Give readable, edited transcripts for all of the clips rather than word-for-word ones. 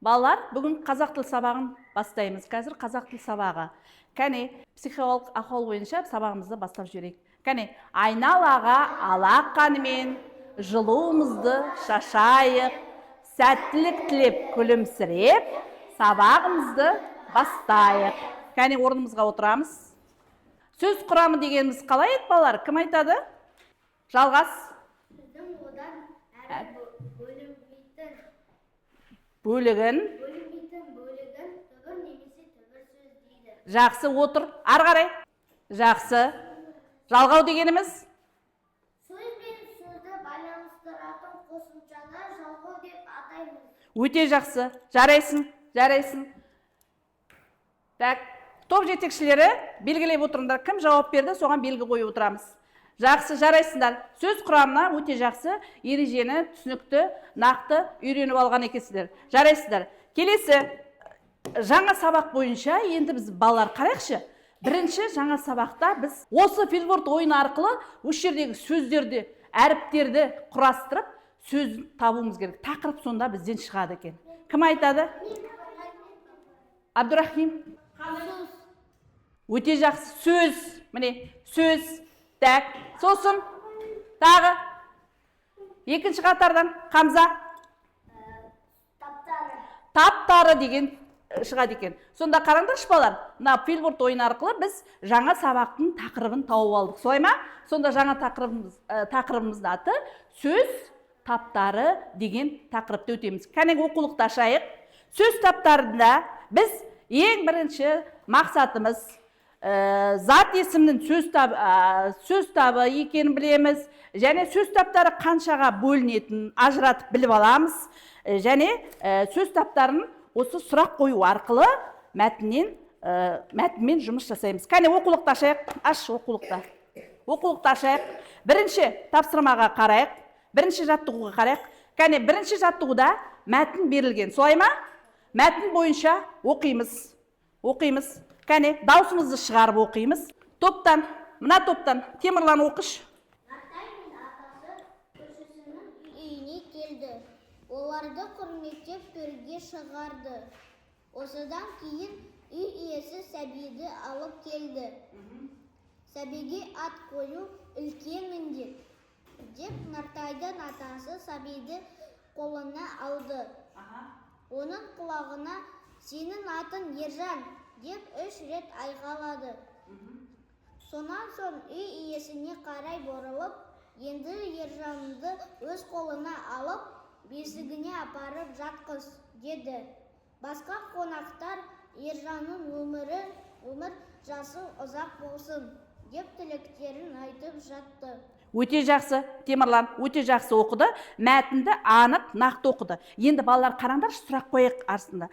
Балалар, бүгін қазақ тіл сабағын бастаймыз. Қазір қазақ тіл сабағы. Кәне, психологиялық ахуал бойынша сабағымызды бастап жіберейік. Кәне, айналаға алақанымен жылуымызды шашайық, сәттілік тілеп күлімсіреп, сабағымызды бастайық. Кәне, орнымызға отырамыз. Сөз құрамы дегеніміз қалай еді, балалар? Кім айтады? Жалғас. Сөздің одан әрі бөлінбейтін бөлігін. Бөлінбейтін бөлігін түбір немесе түбір сөз дейді. Жақсы, отыр. Ары қарай. Жақсы. Жалғау дегеніміз? Сөз бен сөзді байланыстыратын қосымшаны жалғау деп атаймыз. Өте жақсы. Жарайсың, жарайсың. Так, топ жетекшілері, белгілеп отырыңдар. Кім жауап берді, соған белгі қойып отырамыз. Жақсы, жарайсыңдар. Сөз құрамына өте жақсы ережені түсінікті, нақты үйреніп алған екенсіздер. Жарайсыздар. Келесі жаңа сабақ бойынша енді біз, балалар, қарайықшы. Бірінші жаңа сабақта біз осы филворд ойыны арқылы осы жердегі сөздерді, әріптерді құрастырып, сөз табуымыз керек. Тақырып сонда бізден шығады екен. Кім айтады? Абдурахим. Өте жақсы. Сөз. Міне, сөз. Так, сосын тағы екінші қатардан Қамза. Таптары. Таптары деген шығады екен. Сонда қараңдаршы, балалар, мына филворд ойыны арқылы біз жаңа сабақтың тақырыбын тауып алдық. Солай ма? Сонда жаңа тақырыбымыздың аты «Сөз таптары» деген тақырыпты өтеміз. Кәне, оқулықты ашайық. Сөз таптарында біз ең бірінші мақсатымыз зат есімнің сөз табы екенін білеміз және сөз таптары қаншаға бөлінетінін ажыратып біліп аламыз. Және сөз таптарын осы сұрақ қою арқылы мәтінмен жұмыс жасаймыз. Кәне, оқулықты ашайық. Аш оқулықты. Оқулықты ашайық. Бірінші тапсырмаға қарайық. Бірінші жаттығуға қарайық. Кәне, бірінші жаттығуда мәтін берілген. Солай ма? Мәтін бойынша оқимыз. Оқимыз. Кәне, даусымызды шығарып оқимыз. Топтан, мына топтан Темірлан, оқыш. Нартай мен атасы көршісінің үйіне келді. Оларды құрметтеп төрге шығарды. Осыдан кейін үй иесі сәбиді алып келді. «Сәбиге ат қою – үлкен міндет», – деп Нартайдың атасы сәбиді қолына алды. Оның құлағына «Сенің атың Ержан!» деп үш рет айғайлады. Сонан соң үй иесіне қарай бұрылып: «Енді Ержанды өз қолына алып, бесігіне апарып жатқыз», – деді. Басқа қонақтар «Ержанның өмір жасы ұзақ болсын!» деп тілектерін айтып жатты. Өте жақсы, Темірлан, өте жақсы оқыды. Мәтінді анық, нақты оқыды. Енді, балалар, қараңдаршы, сұрақ қояйық арасында.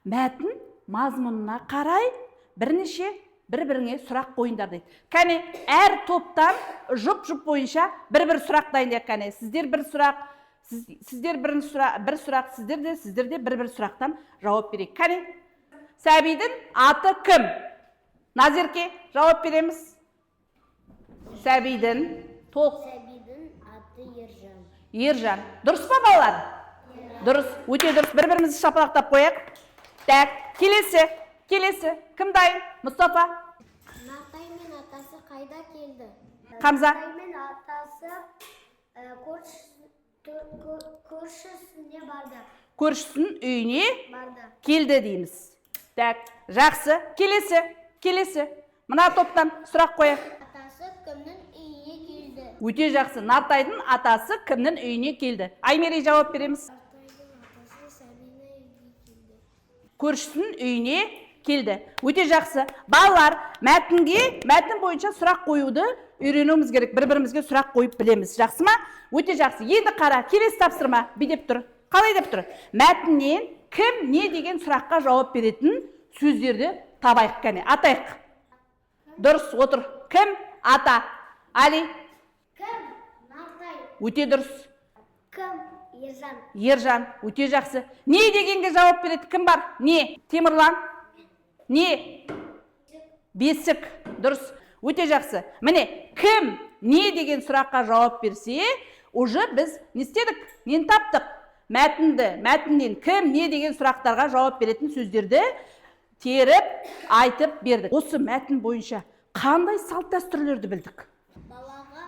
Мәтін мазмұнына қарай бірнеше бір біріңе сұрақ қойыңдар дейді. Кәне, әр топтан жұп жұп бойынша бір бір сұрақ дайындайық. Кәне, сіздер бір сұрақ, сіздер бір сұрақ, бір сұрақ, сіздер де бір бір сұрақтан жауап берейік. Кәне, сәбидің аты кім? Назерке, жауап береміз. Сәбидің толық. Сәбидің аты Ержан. Ержан. Дұрыс па, балалар? Дұрыс, өте дұрыс. Бір бірімізді шапалақтап қояйық. Так, келесі, келесі. Кім дайын? Мұстафа. Нартай мен атасы қайда келді? Қамза. Нартай мен атасы көршісіне барды. Көршісінің үйіне Барды. келді дейміз. Так, жақсы. Келесі, келесі. Мына топтан сұрақ қояйық. Атасы кімнің үйіне келді? Өте жақсы. Нартайдың атасы кімнің үйіне келді? Аймерей, жауап береміз. Нартайдың атасы Сәбидің үйіне келді. Көршісінің үйіне келді. Өте жақсы. Балалар, мәтін бойынша сұрақ қоюды үйренуіміз керек. Бір бірімізге сұрақ қойып білеміз. Жақсы ма? Өте жақсы. Енді қара, келесі тапсырма бүйтіп тұр. Қалай деп тұр? Мәтіннен кім, не деген сұраққа жауап беретін сөздерді табайық, кәне, атайық. Дұрыс, отыр. Кім? Ата. Али. Кім? Нартай. Өте дұрыс. Кім? Ержан. Ержан, өте жақсы. Не дегенге жауап береді кім бар? Не? Темірлан. Не? Бесік. Дұрыс. Өте жақсы. Міне, кім, не деген сұраққа жауап берсе, уже біз не істедік? Нені таптық? Мәтінді, мәтіннен кім, не деген сұрақтарға жауап беретін сөздерді теріп, айтып бердік. Осы мәтін бойынша қандай салт дәстүрлерді білдік? Балаға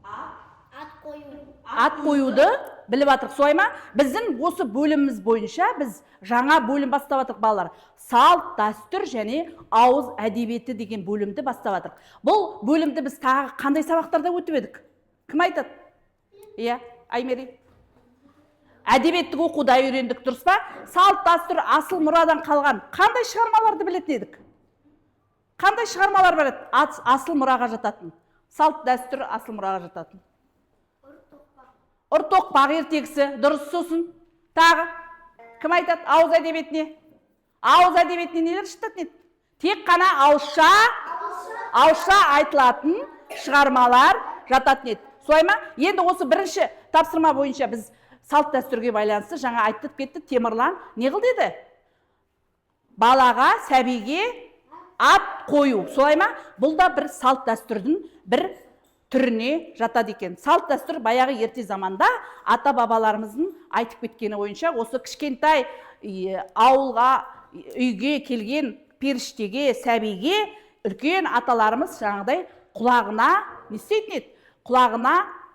ат қою. Ат қоюды біліп жатырық, солай ма? Біздің осы бөліміміз бойынша біз жаңа бөлім бастап жатырық, балалар. Салт, дәстүр және ауыз әдебиеті деген бөлімді бастап жатырық. Бұл бөлімді біз тағы қандай сабақтарда өтіп едік? Кім айтады? Иә, Аймери. Әдебиеттік оқуда үйрендік, дұрыс па? Салт, дәстүр, асыл мұрадан қалған қандай шығармаларды білетін едік? Қандай шығармалар бар еді? Асыл мұраға жататын. Салт, дәстүр, асыл мұраға жататын. Ұртоқпақ ертегісі, дұрыс. Сосын тағы кім айтады? Ауыз әдебиетіне. Ауыз әдебиетіне нелер жататын еді? Тек қана ауызша айтылатын шығармалар жататын еді. Солай ма? Енді осы бірінші тапсырма бойынша біз салт дәстүрге байланысты жаңа айтып кетті Темірлан. Не қыл деді? Балаға, сәбиге ат қою. Солай ма? Бұл да бір салт дәстүрдің бір түріне жатады екен. Салт дәстүр баяғы ерте заманда ата-бабаларымыздың айтып кеткені бойынша осы кішкентай ауылға, үйге келген періштеге, сәбиге үлкен аталарымыз жаңағыдай құлағына не істейтін еді? Құлағына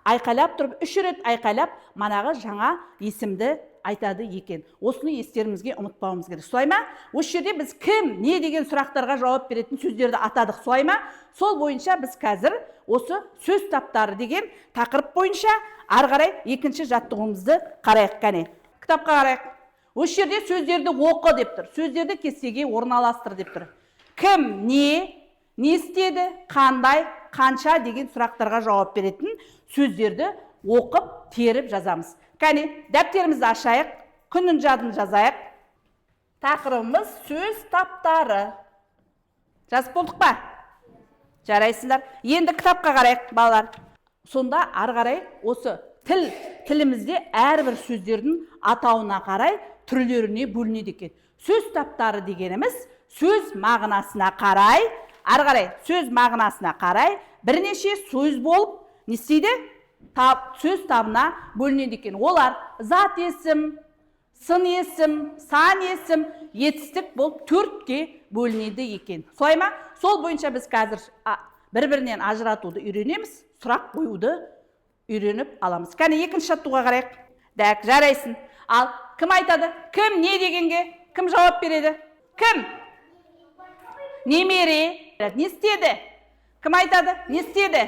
айқайлап тұрып, 3 рет айқайлап, манағы жаңа есімді айтады екен. Осыны естерімізге ұмытпауымыз керек. Солай ма? Осы жерде біз кім, не деген сұрақтарға жауап беретін сөздерді атадық, солай ма? Сол бойынша біз қазір осы сөз таптары деген тақырып бойынша ары қарай екінші жаттығуымызды қарайық. Кәне, кітапқа қарайық. Осы жерде сөздерді оқы деп тұр. Сөздерді кестеге орналастыр деп тұр. Кім, не, не істеді, қандай, қанша деген сұрақтарға жауап беретін сөздерді оқып, теріп жазамыз. Кәне, дәптерімізді ашайық, күннің жадын жазайық. Тақырыбымыз сөз таптары. Жазып болдық па? Жарайсыңдар. Енді кітапқа қарайық, балалар. Сонда ары қарай осы тілімізде әрбір сөздердің атауына қарай түрлеріне бөлінеді екен. Сөз таптары дегеніміз сөз мағынасына қарай, ары қарай сөз мағынасына қарай бірнеше сөз болып не істейді? Сөз табына бөлінеді екен. Олар зат есім, сын есім, сан есім, етістік болып 4-ке бөлінеді екен. Солай ма? Сол бойынша біз қазір бір-бірінен ажыратуды үйренеміз, сұрақ қоюды үйреніп аламыз. Кәне, екінші жаттығуға қарайық. Дәк, жарайсың. Ал кім айтады? Кім не дегенге? Кім жауап береді? Кім? Немере. Не істеді? Кім айтады? Не істеді?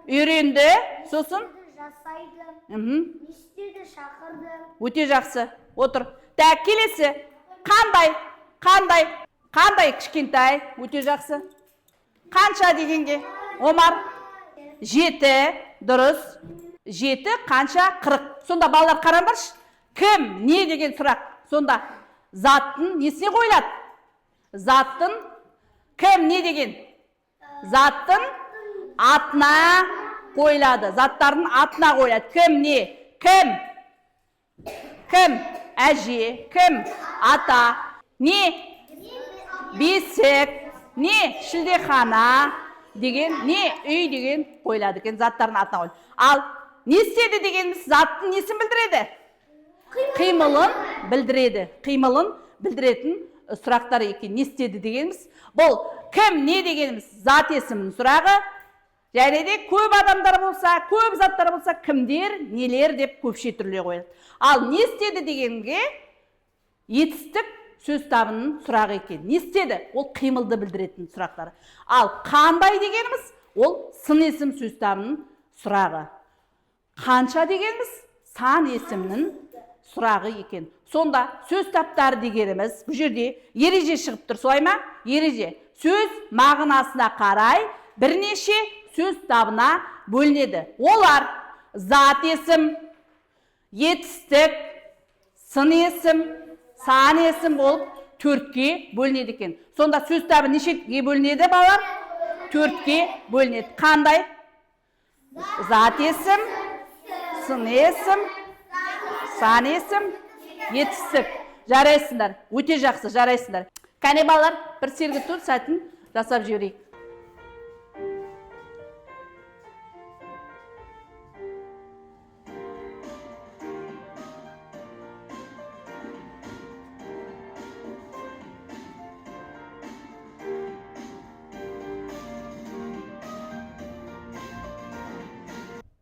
Үйренді. Сосын? Жасайды. Не істеді? Шақырды. Өте жақсы. Отыр. Так, келесі. Қандай? Қандай? Қандай кішкентай? Өте жақсы. Қанша дегенге? Омар. 7. Дұрыс. 7 қанша? 40. Сонда балалар қараңдаршы. Кім, не деген сұрақ. Сонда заттың несіне қойылады? Заттың кім, не деген? Заттың атына қойылады. Заттардың атына қойылады. Кім, не? Кім? Кім? Әже. Кім? Ата. Не? Бесік. Не? Шілдехана деген, не? Үй деген қойылады екен. Заттардың атына қойылады. Ал не істеді дегеніміз заттың несін білдіреді? Қимылын білдіреді. Қимылын білдіретін сұрақтар екен. Не істеді дегеніміз. Бұл кім, не дегеніміз зат есімінің сұрағы. Және де көп адамдар болса, көп заттар болса, кімдер, нелер деп көпше түрле қояды. Ал не істеді дегенге етістік сөз табының сұрағы екен. Не істеді? Ол қимылды білдіретін сұрақтар. Ал қандай дегеніміз ол сын есім сөз табының сұрағы. Қанша дегеніміз сан есімнің сұрағы екен. Сонда сөз таптары дегеніміз бұл жерде ереже шығып тұр, солай ма? Ереже. Сөз мағынасына қарай бірнеше сөз табына бөлінеді. Олар зат есім, етістік, сын есім, сан есім болып 4-ке бөлінеді екен. Сонда сөз табы нешеге бөлінеді, балалар? 4-ке бөлінеді. Қандай? Зат есім, сын есім, сан есім, етістік. Жарайсыңдар, өте жақсы, жарайсыңдар. Кәне балалар, бір сергіту сәтін жасап жіберейік.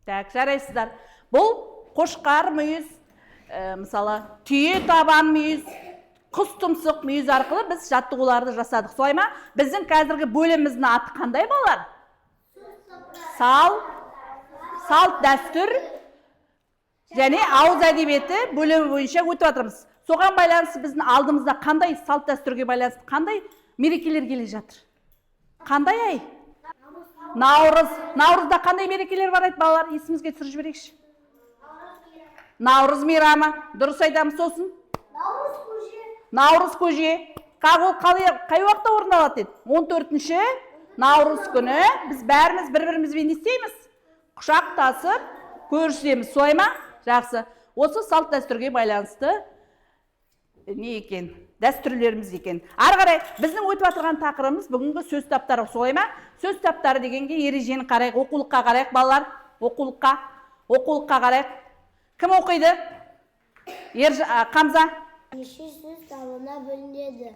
Так, жарайсыздар. Бұл қошқар мүйіз, мысалы, түйе табан мүйіз, құс тұмсық мүйіз арқылы біз жаттығуларды жасадық. Солай ма? Біздің қазіргі бөліміміздің аты қандай, балалар? Салт дәстүр және ауыз әдебиеті бөлімі бойынша өтіп жатырмыз. Соған байланысты біздің алдымызда қандай салт дәстүрге байланысты қандай мерекелер келе жатыр? Қандай ай? Наурыз. Наурызда қандай мерекелер бар еді, балалар? Есімізге түсіріп жіберейікші. Наурыз мейрамы. Дұрыс айтамыз. Сосын? Наурыз көже. Наурыз көже. Ол қай уақытта орындалады деді? 14 наурыз күні біз бәріміз бір-бірімізбен не істейміз? Құшақтасып көрісеміз. Солай ма? Жақсы. Осы салт дәстүрге байланысты не екен? Дәстүрлеріміз екен. Ары қарай біздің өтіп жатырған тақырыбымыз бүгінгі сөз таптары, солай ма? Сөз таптары дегенге ережені қарайық, оқулыққа қарайық, балалар. Оқулыққа қарайық. Кім оқиды? Қамза. Неше сөз табына бөлінеді.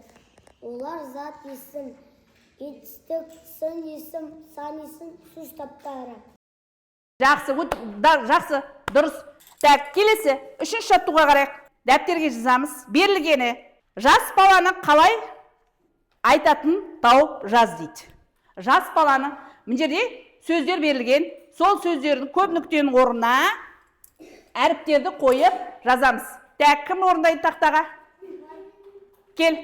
Олар зат есім, етістік, сын есім, сан есім, сөз таптары. Жақсы, жақсы, дұрыс. Так, келесі үшінші жаттығуға қарайық. Дәптерге жазамыз. Берілгені жас баланы қалай айтатын тауып жаз дейді. Жас баланы, мына жерде сөздер берілген, сол сөздердің көп нүктенің орнына әріптерді қойып жазамыз. Так, кім орындайды тақтаға? Кел.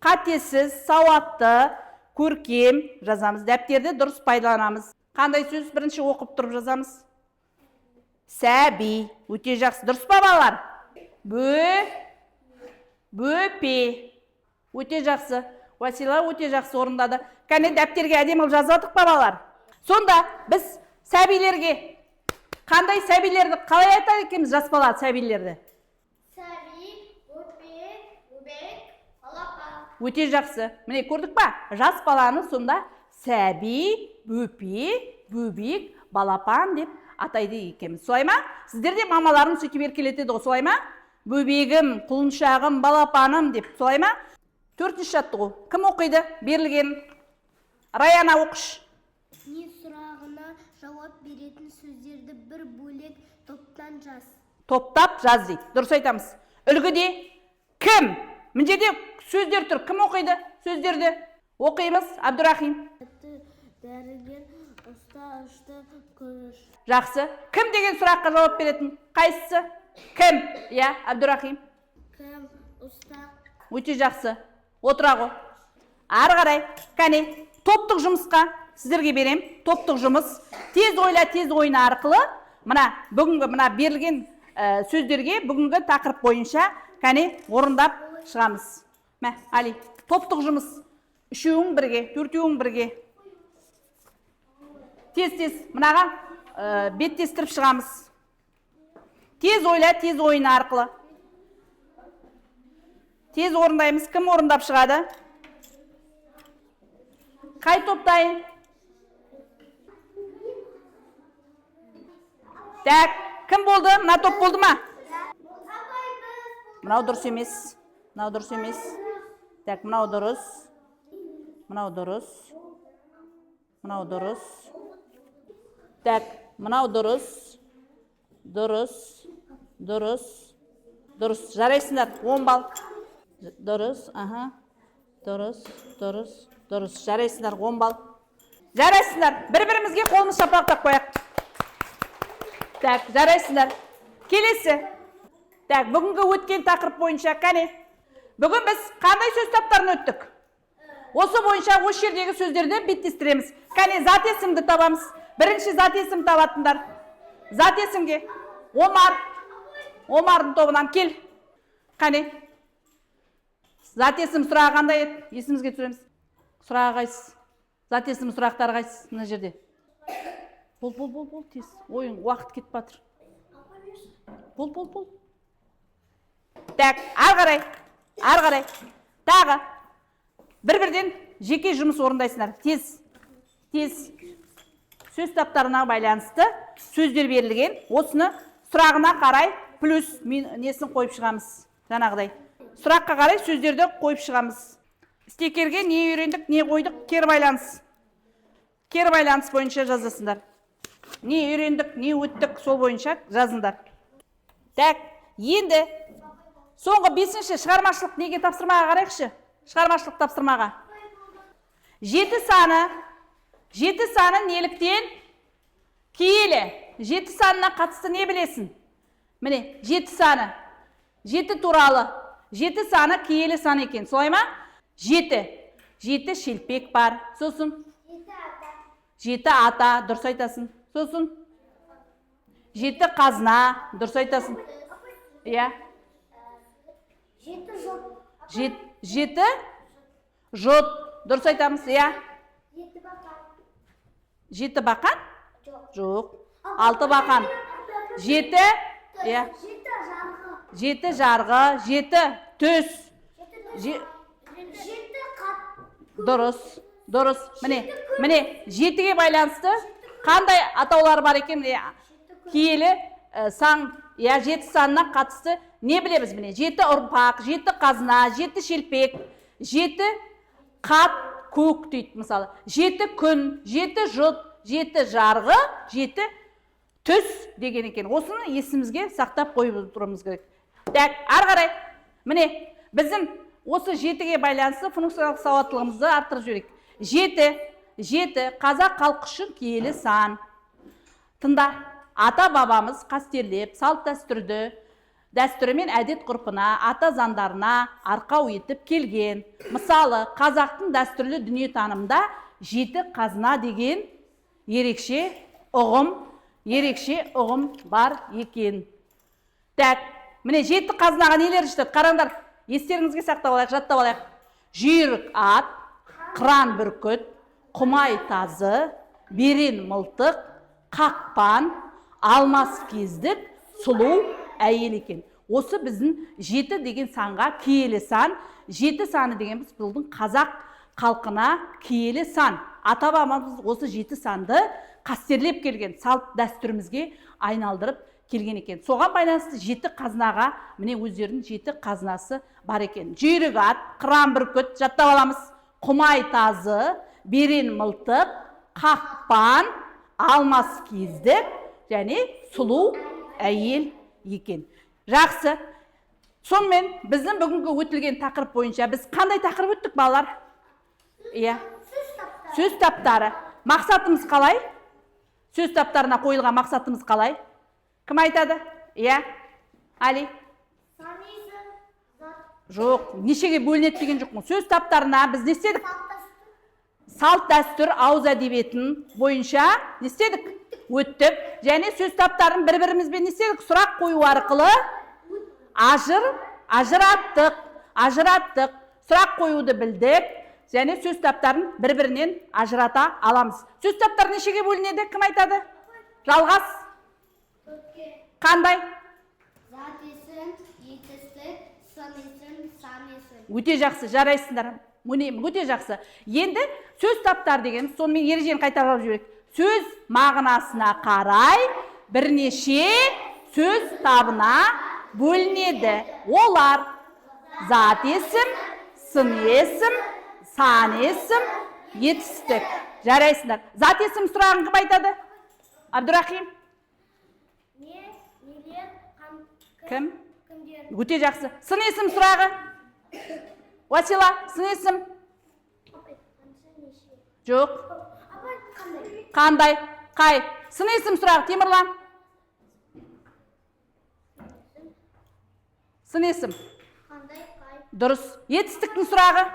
Қатесіз, сауатты, көркем жазамыз. Дәптерді дұрыс пайдаланамыз. Қандай сөз бірінші оқып тұрып жазамыз? Сәби. Өте жақсы. Дұрыс па, балалар? Бөпе. Өте жақсы. Уәсила өте жақсы орындады. Кәне, дәптерге әдемі қылып жазып алдық па, балалар? Сонда біз сәбилерге қандай сәбилерді қалай айтады екенбіз, жас бала сәбилерді? Сәби, бөпе, бөбек, балапан. Өте жақсы. Міне, көрдік па? Жас баланы сонда сәби, бөпе, бөбек, балапан деп атайды екенбіз. Солай ма? Сіздер де мамаларың сөйтіп еркелетеді ғой, солай ма? Бөбегім, құлыншағым, балапаным деп, солай ма? Төртінші жаттығу. Кім оқиды? Берілген. Раяна, оқыш. Не сұрағына жауап беретін сөздерді бір бөлек топтан жаз. Топтап жаз дейді. Дұрыс айтамыз. Үлгіде кім? Мына жерде сөздер тұр. Кім оқиды сөздерді? Оқимыз. Абдурахим. Дәрігер, ұста, ұшты, күріш. Жақсы. Кім деген сұраққа жауап беретін? Қайсысы? Кім? Иә, Абдурахим. Кім, ұста. Өте жақсы. Отыра ғой. Ары қарай, кәне, топтық жұмысқа сіздерге берем. Топтық жұмыс. Тез ойла, тез ойна арқылы мына бүгінгі мына берілген сөздерге бүгінгі тақырып бойынша кәне орындап шығамыз. Мә, Али, топтық жұмыс. Үшеуің бірге, төртеуің бірге. Тез-тез мынаға беттестіріп шығамыз. Тез ойла, тез ойна арқылы. Тез орындаймыз. Кім орындап шығады? Қай топ дайын? Так, кім болды? Мына топ болды ма? Мынау дұрыс емес. Мынау дұрыс емес. Так, мынау дұрыс. Мынау дұрыс. Мынау дұрыс. Так, мынау дұрыс. Дұрыс. Дұрыс. Дұрыс. Жарайсыңдар. 10 балл. Дұрыс, аха. Дұрыс, дұрыс, дұрыс. Жарайсыңдар, 10 балл. Жарайсыңдар. Бір-бірімізге қолымыз шапалақтап қояйық. Так, жарайсыңдар. Келесі. Так, бүгінгі өткен тақырып бойынша кәне. Бүгін біз қандай сөз таптарын өттік? Осы бойынша осы жердегі сөздерді беттестіреміз. Кәне, зат есімді табамыз. Бірінші зат есім табатындар. Зат есімге Омар. Омардың тобынан кел. Кәне. Зат есім сұрағы қандай еді? Есімізге түсіреміз. Сұрағы қайсысы? Зат есім сұрақтары қайсысы мына жерде? Бол, бол, бол, бол, тез. Ойын, уақыт кетіп жатыр. Бол, бол, бол. Так, ары қарай. Ары қарай. Тағы. Бір-бірден жеке жұмыс орындайсыңдар. Тез. Тез. Сөз таптарына байланысты сөздер берілген. Осыны сұрағына қарай плюс несін қойып шығамыз. Жаңағыдай. Сұраққа қарай сөздерді қойып шығамыз. Стикерге не үйрендік, не қойдық, кері байланыс. Кері байланыс бойынша жазасыңдар. Не үйрендік, не өттік, сол бойынша жазыңдар. Так, енді соңғы бесінші шығармашылық неге тапсырмаға қарайықшы? Шығармашылық тапсырмаға. Жеті саны, жеті саны неліктен киелі? Жеті санына қатысты не білесің? Міне, жеті саны. Жеті туралы. Жеті саны киелі сан екен, солай ма? Жеті. Жеті шелпек бар. Сосын? Жеті ата. Жеті ата, дұрыс айтасың. Сосын? Жеті қазына, дұрыс айтасың. Иә. Жеті жұт. Жеті жұт, дұрыс айтамыз, иә. Жеті бақан. Жеті бақан? Жоқ. Жоқ. Алты бақан. Жеті, иә. Жеті жарғы. Жеті жарғы, жеті түс. Жеті жеті қат. Дұрыс, дұрыс. Міне, міне, жетіге байланысты қандай атаулар бар екен? Міне, киелі сан, иә, жеті санына қатысты не білеміз? Міне, жеті ұрпақ, жеті қазына, жеті шелпек, жеті қат көк дейді мысалы. Жеті күн, жеті жұт, жеті жарғы, жеті түс деген екен. Осыны есімізге сақтап қойып отыруымыз керек. Так, ары қарай. Міне, біздің осы жетіге байланысты функционалдық сауаттылығымызды арттырып жіберейік. Жеті, жеті қазақ халқы үшін киелі сан. Тыңда, ата-бабамыз қастерлеп, салт дәстүрді, дәстүрі мен әдет ғұрпына, ата заңдарына арқау етіп келген. Мысалы, қазақтың дәстүрлі дүниетанымында жеті қазына деген ерекше ұғым бар екен. Так, міне, жеті қазынаға нелер жатады? Қараңдар, естеріңізге сақтап алайық, жаттап алайық. Жүйрік ат, қыран бүркіт, құмай тазы, берен мылтық, қақпан, алмас кездік, сұлу әйел екен. Осы біздің жеті деген санға киелі сан. Жеті саны деген біз бұлдың қазақ халқына киелі сан. Ата-бабамыз осы жеті санды қастерлеп келген, салт дәстүрімізге айналдырып келген екен. Соған байланысты жеті қазынаға міне өздерінің жеті қазынасы бар екен. Жүйрік ат, қыран бүркіт, жаттап аламыз. Құмай тазы, берен мылтық, қақпан, алмас кездік және сұлу әйел екен. Жақсы. Сонымен біздің бүгінгі өтілген тақырып бойынша біз қандай тақырып өттік, балалар? Иә. Сөз таптары. Мақсатымыз қалай? Сөз таптарына қойылған мақсатымыз қалай? Кім айтады? Иә. Али. Сан есім, зат. Жоқ, нешеге бөлінеді деген жоқпын. Сөз таптарына біз не істедік? Салт дәстүр, ауыз әдебиетін бойынша не істедік? Өттік. Және сөз таптарын бір-бірімізбен не істедік? Сұрақ қою арқылы ажыраттық. Ажыраттық. Сұрақ қоюды білдік. Және сөз таптарын бір-бірінен ажырата аламыз. Сөз таптары нешеге бөлінеді? Кім айтады? Жалғас. Төртке. Қандай? Зат есім, етістік, сын есім, сан есім. Өте жақсы, жарайсыңдар. Міне, өте жақсы. Енді сөз таптар деген, сонымен ережені қайталап жіберейік. Сөз мағынасына қарай бірнеше сөз табына бөлінеді. Олар зат есім, сын есім, сан есім, етістік. Жарайсыңдар. Зат есім сұрағын кім айтады? Абдурахим. Не, нелер, кім, Кім? Кімдер. Өте жақсы. Сын есім сұрағы. Уасила, сын есім. Апай, қанша, неше? Жоқ. Апай, қандай? Қандай? Қай? Сын есім сұрағы, Темірлан. Сын есім. Қандай, қай? Дұрыс. Етістіктің сұрағы.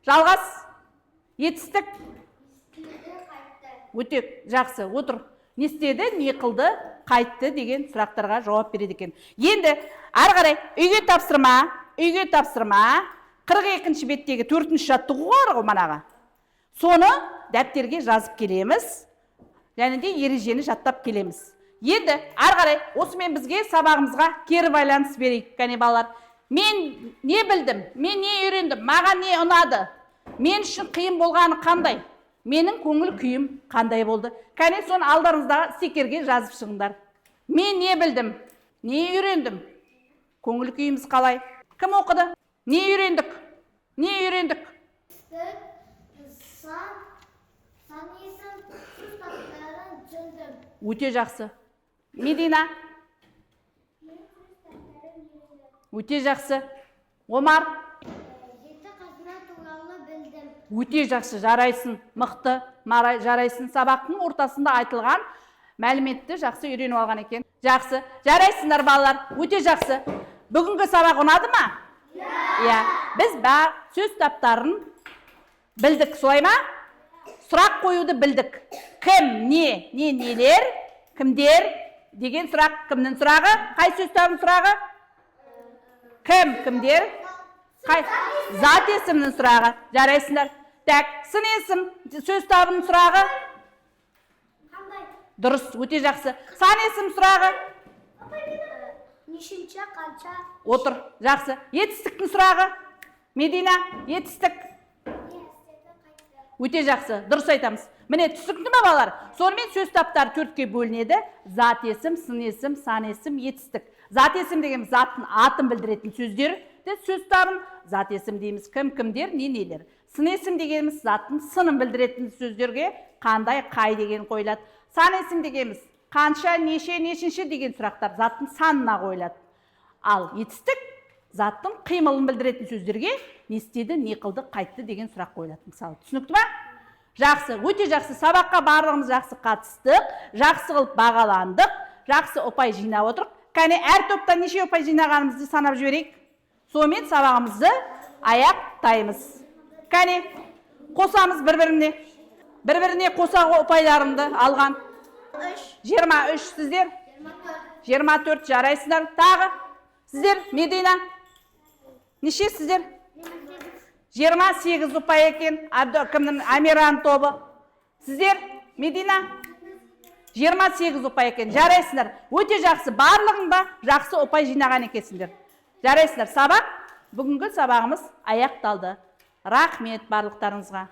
Жалғас. Етістік. Істеді, қайтты. Өте жақсы. Отыр. Не істеді, не қылды, қайтты деген сұрақтарға жауап береді екен. Енді ары қарай үйге тапсырма, үйге тапсырма. 42-ші беттегі 4-ші жаттығу бар ғой манағы. Соны дәптерге жазып келеміз. Және де ережені жаттап келеміз. Енді ары қарай осымен бізге сабағымызға кері байланыс берейік, кәне балалар. Мен не білдім, мен не үйрендім, маған не ұнады, мен үшін қиын болғаны қандай, менің көңіл күйім қандай болды. Кәне соны алдарыңыздағы стикерге жазып шығыңдар. Мен не білдім, не үйрендім, көңіл күйіміз қалай? Кім оқыды? Не үйрендік? Не үйрендік? Сан, сан есім, сөз таптарын түсіндім. Өте жақсы. Медина? Өте жақсы. Омар? Жеті қазына туралы білдім. Өте жақсы, жарайсың, мықты, жарайсың. Сабақтың ортасында айтылған мәліметті жақсы үйреніп алған екен. Жақсы, жарайсыңдар, балалар, өте жақсы. Бүгінгі сабақ ұнады ма? Иә. Біз бар сөз таптарын білдік, солай ма? Сұрақ қоюды білдік. Кім, не, не, нелер, кімдер деген сұрақ кімнің сұрағы? Қай сөз табының сұрағы? Кім, кімдер? Қай? Зат есімнің сұрағы. Жарайсыңдар. Так, сын есім сөз табының сұрағы? Қандай? Дұрыс, өте жақсы. Сан есім сұрағы? Нешінші, қанша? Отыр, жақсы. Етістіктің сұрағы? Медина, етістік. Не істеді, қайтты? Өте жақсы, дұрыс айтамыз. Міне, түсінікті ма, балалар? Сонымен, сөз таптары төртке бөлінеді: зат есім, сын есім, сан есім, етістік. Зат есім деген заттың атын білдіретін сөздерді сөз табын зат есім дейміз: кім, кімдер, не, нелер. Сын есім дегеніміз заттың сынын білдіретін сөздерге қандай, қай деген қойылады. Сан есім дегеніміз қанша, неше, нешінші деген сұрақтар заттың санына қойылады. Ал етістік заттың қимылын білдіретін сөздерге не істеді, не қылды, қайтты деген сұрақ қойылады, мысалы. Түсінікті ма? Жақсы, өте жақсы. Сабаққа барлығымыз жақсы қатыстық, жақсы қылып бағаландық, жақсы ұпай жинап отырық. Кәне, әр топтан неше ұпай жинағанымызды санап жіберейік, сонымен сабағымызды аяқтаймыз. Кәне, қосамыз бір біріне, бір біріне қоса ұпайларымды алған. Үш. 23. Сіздер? 24. 24, жарайсыңдар. Тағы сіздер, Медина, неше сіздер? 28. 28 ұпай екен. Әбді кімнің, Амираның тобы. Сіздер, Медина? 28 ұпай екен. Жарайсыңдар, өте жақсы. Барлығың да жақсы ұпай жинаған екенсіңдер, жарайсыңдар. Сабақ, бүгінгі сабағымыз аяқталды. Рахмет барлықтарыңызға.